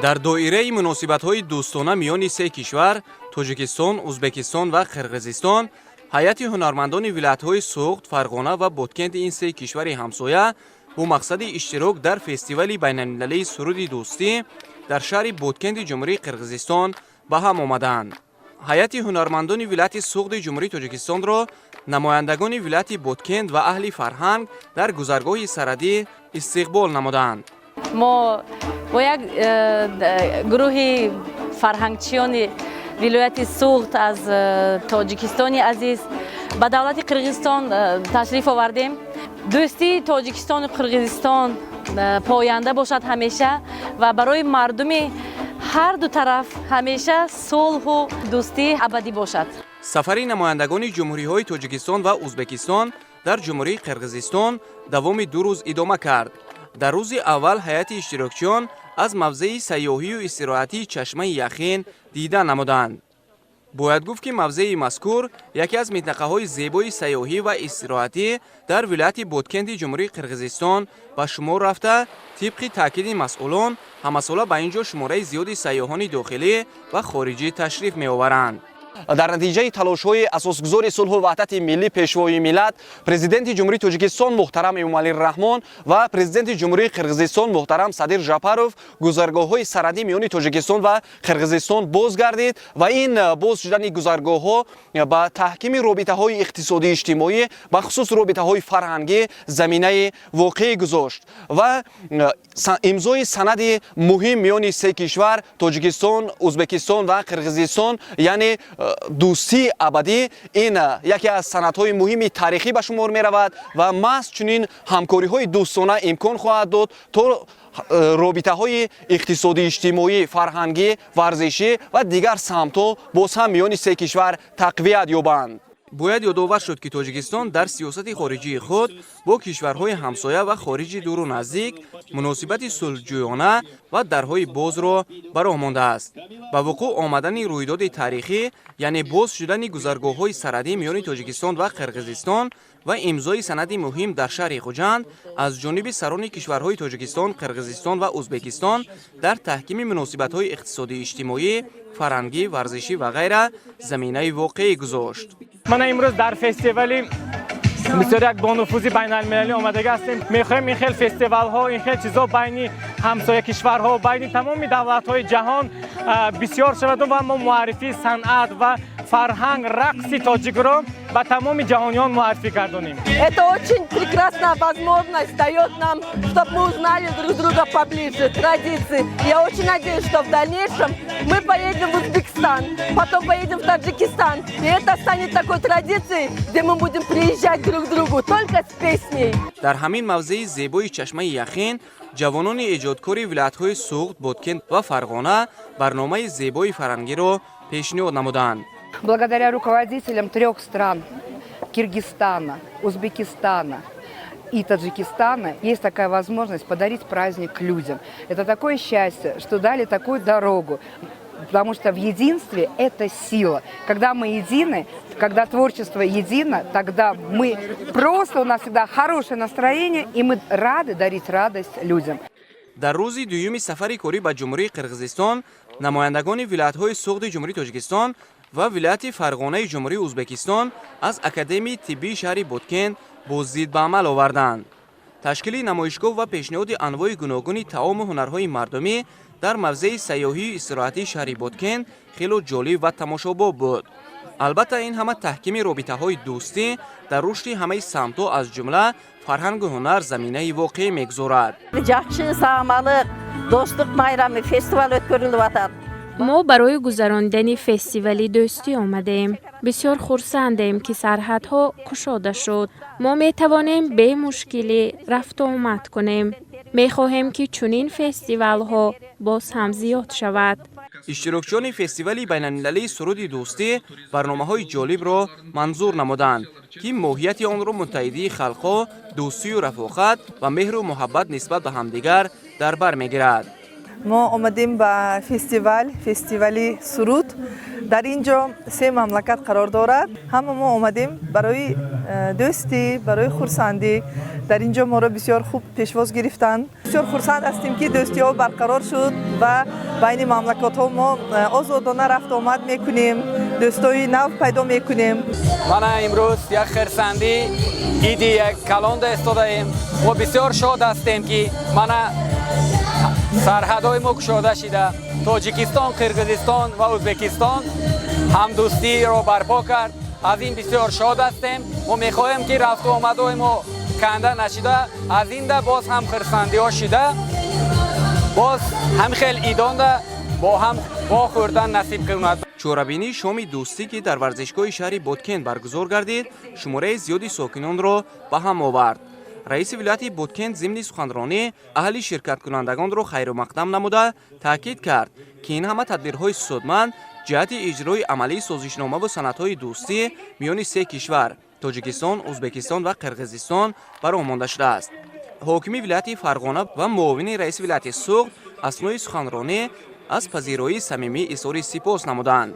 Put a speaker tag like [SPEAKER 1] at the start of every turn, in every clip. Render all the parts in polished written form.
[SPEAKER 1] Дар доираи муносибатҳои дӯстона миёни се кишвар, Тоҷикистон, Узбекистон ва Қирғизистон, ҳайати ҳунармандони вилоятҳои Суғд, Фарғона ва Боткенти ин се кишвари ҳамсоя бо мақсади иштирок дар фестивали байналмилалии суруди дӯстӣ дар шаҳри Боткенти Ҷумҳурии Қирғизистон ба ҳам омаданд. Ҳайати ҳунармандони вилояти Суғди Ҷумҳурии Тоҷикистонро намояндагони вилояти Боткент ва аҳли фарҳанг дар гузаргоҳи сарҳадӣ истиқбол намуданд.
[SPEAKER 2] Мо бо як гурӯҳи фарҳангчиёни вилояти Суғд аз Тоҷикистони азиз ба давлати Қирғизистон ташриф овардем. Дӯстии Тоҷикистону Қирғизистон поянда бошад ҳамеша ва барои мардуми ҳар ду тараф ҳамеша сулҳу дӯстӣ абадӣ бошад.
[SPEAKER 1] Сафари намояндагони ҷумҳуриҳои Тоҷикистон ва Узбекистон дар Ҷумҳурии Қирғизистон давоми 2 рӯз идома кард. Дар рӯзи аввал ҳайати иштирокчиён аз мавзеи сайёҳию истироҳатии Чашмаи Яхин дида намуданд. Бояд гуфт, ки мавзеи мазкур яке аз минтақаҳои зебои сайёҳӣ ва истироҳатӣ дар вилояти Боткенти Ҷумҳурии Қирғизистон ба шумор рафта, тибқи таъкиди масъулон, ҳамасола ба ин ҷо шумораи зиёди сайёҳони дохилӣ ва хориҷӣ ташриф меоваранд.
[SPEAKER 3] Дар натиҷаи талошҳои асосгузори сулҳу ваҳдати миллӣ, Пешвои миллат, Президенти Ҷумҳурии Тоҷикистон муҳтарам Эмомалӣ Раҳмон ва Президенти Ҷумҳурии Қирғизистон муҳтарам Садир Жапаров, гузаргоҳҳои сарҳадӣ миёни Тоҷикистон ва Қирғизистон боз гардид ва ин боз шудани гузаргоҳҳо ба таҳкими робитаҳои иқтисодӣ, иҷтимоӣ, бахусус робитаҳои фарҳангӣ заминаи воқеӣ гузошт ва имзои санади муҳим миёни се кишвар, Тоҷикистон, Узбекистон ва Қирғизистон, яъне дӯстии абадӣ, ин яке аз санадҳои муҳими таърихӣ ба шумор меравад ва маҳз чунин ҳамкориҳои дӯстона имкон хоҳад дод, то робитаҳои иқтисодӣ, иҷтимоӣ, фарҳангӣ, варзишӣ ва дигар самтҳо боз ҳам миёни се кишвар тақвият ёбанд.
[SPEAKER 1] Бояд ёдовар шуд, ки Тоҷикистон дар сиёсати хориҷии худ бо кишварҳои ҳамсоя ва хориҷи дуру наздик муносибати сулҳҷӯёна ва дарҳои бозро ба роҳ мондааст. Ба вуқӯъ омадани рӯйдоди таърихӣ, яъне боз шудани гузаргоҳҳои сарҳадӣ миёни Тоҷикистон ва Қирғизистон ва имзои санади муҳим дар шаҳри Хуҷанд аз ҷониби сарони кишварҳои Тоҷикистон, Қирғизистон ва Узбекистон, дар таҳкими муносибатҳои иқтисодӣ, иҷтимоӣ, фарҳангӣ, варзишӣ ва ғайра заминаи воқеӣ гузошт.
[SPEAKER 4] Мана, имрӯз дар фестивали бисёр як бонуфузи байналмилалӣ омадагӣ ҳастем. Мехоҳем ин хел фестивалҳо, ин хел чизҳо байни ҳамсоя кишварҳо, байни тамоми давлатҳои ҷаҳон бисёр шаваду ва мо муаррифии санъат ва фарҳанг, рақси тоҷикро ба тамоми ҷаҳониён муаррифӣ гардонем.
[SPEAKER 5] Это очень прекрасная возможность дает нам, чтобы мы узнали друг друга поближе, традиции. Я очень надеюсь, что в дальнейшем мы поедем в Узбекистан, потом поедем в Таджикистан. И это станет такой традицией, где мы будем приезжать друг к другу только с песней.
[SPEAKER 1] Дар ҳамин мавзеи зебои Чашмаи Яхин ҷавонони эҷодкори вилоятҳои Суғд, Боткент ва Фарғона барномаи зебои фарҳангиро пешниҳод намуданд.
[SPEAKER 6] Благодаря руководителям трех стран – Киргизстана, Узбекистана и Таджикистана – есть такая возможность подарить праздник людям. Это такое счастье, что дали такую дорогу. Потому что в единстве это сила. Когда мы едины, когда творчество едино, тогда мы просто, у нас всегда хорошее настроение, и мы рады дарить радость людям.
[SPEAKER 1] Дар рӯзи дуюми сафари корӣ ба Ҷумҳурии Қирғизистон намояндагони вилоятҳои Суғди Ҷумҳурии Тоҷикистон ва вилояти Фарғонаи Ҷумҳурии Узбекистон аз Академияи тиббии шаҳри Боткент боздид ба амал оварданд. Ташкили намоишгоҳ ва пешниҳоди анвои гуногуни таому ҳунарҳои мардумӣ дар мавзеи сайёҳию истироҳатии шаҳри Боткент хело ҷолиб ва тамошобоб буд. Албатта, ин ҳама таҳкими робитаҳои дӯстӣ дар рушди ҳамаи самтҳо, аз ҷумла фарҳангу ҳунар, заминаи воқеӣ мегузорад.
[SPEAKER 7] Жакшы саамалык, достук майрамы, фестиваль өткөрүлүп атат.
[SPEAKER 8] Мо барои гузаронидани фестивали дӯстӣ омадем. Бисёр хурсандем, ки сарҳадҳо кушода шуд. Мо метавонем бемушкилӣ рафтуомад кунем. Мехоҳем, ки чунин фестивалҳо боз ҳам зиёд шавад.
[SPEAKER 1] Иштирокчиёни фестивали байналмилалии суруди дӯстӣ барномаҳои ҷолибро манзур намуданд, ки моҳияти онро муттаҳидии халқҳо, дӯстию рафоқат ва меҳру муҳаббат нисбат ба ҳамдигар дар бар мегирад.
[SPEAKER 9] Мо омадем ба фестивал, фестивали суруд. Дар ин ҷо се мамлакат қарор дорад. Ҳама мо омадем барои дӯстӣ, барои хурсандӣ. Дар ин ҷо моро бисёр хуб пешвоз гирифтанд. Бисёр хурсанд ҳастем, ки дӯстиҳо барқарор шуд ва байни мамлакатҳо мо озодона рафту омад мекунем, дӯстои нав пайдо мекунем.
[SPEAKER 10] Мана имрӯз як хурсандӣ, иди як калонда истодаем. Мо бисёр шод ҳастем, ки мана сарҳадҳои мо кушода шида. Тоҷикистон, Қирғизистон ва Ӯзбекистон ҳамдӯстиро барпо кард. Аз ин бисёр шод ҳастем. Мо мехоҳем, ки рафту омадҳои мо канда нашида, аз инда боз ҳам хурсандиҳо шида, боз ҳам хел идонда бо ҳам вохӯрдан насиб кунад.
[SPEAKER 1] Чорабинии шоми дӯстӣ, ки дар варзишгоҳи шаҳри Боткент баргузор гардид, шумораи зиёди сокинонро ба ҳам овард. Раиси вилояти Боткент зимни суханронӣ аҳли ширкаткунандагонро хайрумақдам намуда, таъкид кард, ки ин ҳама тадбирҳои судманд ҷиҳати иҷрои амалии созишномаву санадҳои дӯстӣ миёни се кишвар — Тоҷикистон, Ӯзбекистон ва Қирғизистон ба роҳ монда шудааст. Ҳокими вилояти Фарғона ва муовини раиси вилояти Суғд аснои суханронӣ аз пазироии самимӣ изҳори сипос намуданд.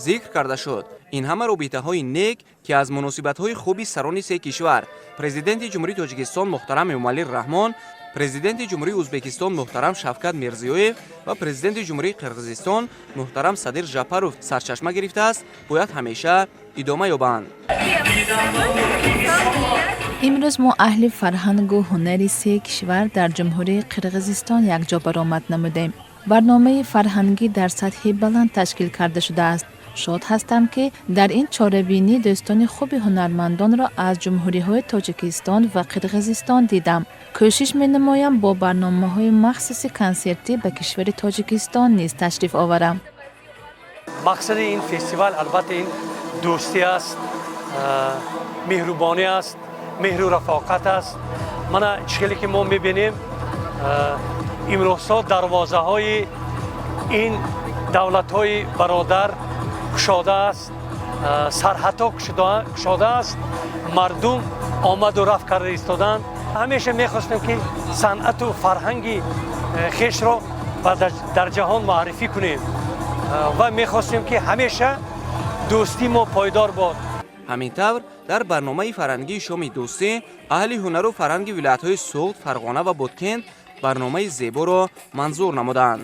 [SPEAKER 1] Зикр карда шуд, ин ҳама робитаҳои нек, ки аз муносибатҳои хуби сарони се кишвар — Президенти Ҷумҳурии Тоҷикистон муҳтарам Эмомалӣ Раҳмон, Президенти Ҷумҳурии Ӯзбекистон муҳтарам Шавкат Мирзиёев ва Президенти Ҷумҳурии Қирғизистон муҳтарам Садир Жапаров сарчашма гирифтааст, бояд ҳамеша идома ёбанд.
[SPEAKER 11] Имрӯз мо аҳли фарҳангу ҳунари се кишвар дар Ҷумҳурии Қирғизистон якҷо баромад намудем. Барномаи фарҳангӣ дар сатҳи баланд ташкил карда шудааст. Шод ҳастам, ки дар ин чорабинӣ дӯстони хуби ҳунармандонро аз ҷумҳуриҳои Тоҷикистон ва Қирғизистон дидам. Кӯшиш менамоям, бо барномаҳои махсуси консертӣ ба кишвари Тоҷикистон низ ташриф оварам.
[SPEAKER 12] Мақсади ин фестивал албатта ин дӯстӣ аст, меҳрубонӣ аст, меҳру рафоқат аст. Мана чӣ хеле ки мо мебинем, имрӯзҳо дарвозаҳои ин давлатҳои бародар кушода аст, сарҳадҳо кушода аст, мардум омаду рафт карда истоданд. Ҳамеша мехостем, ки санъату фарҳанги хешро дар ҷаҳон муаррифӣ кунем ва мехостем, ки ҳамеша дӯстии мо пойдор бод.
[SPEAKER 1] Ҳамин тавр, дар барномаи фарҳангии шоми дӯстӣ аҳли ҳунару фарҳанги вилоятҳои Суғд, Фарғона ва Боткент барномаи зеборо манзур намуданд.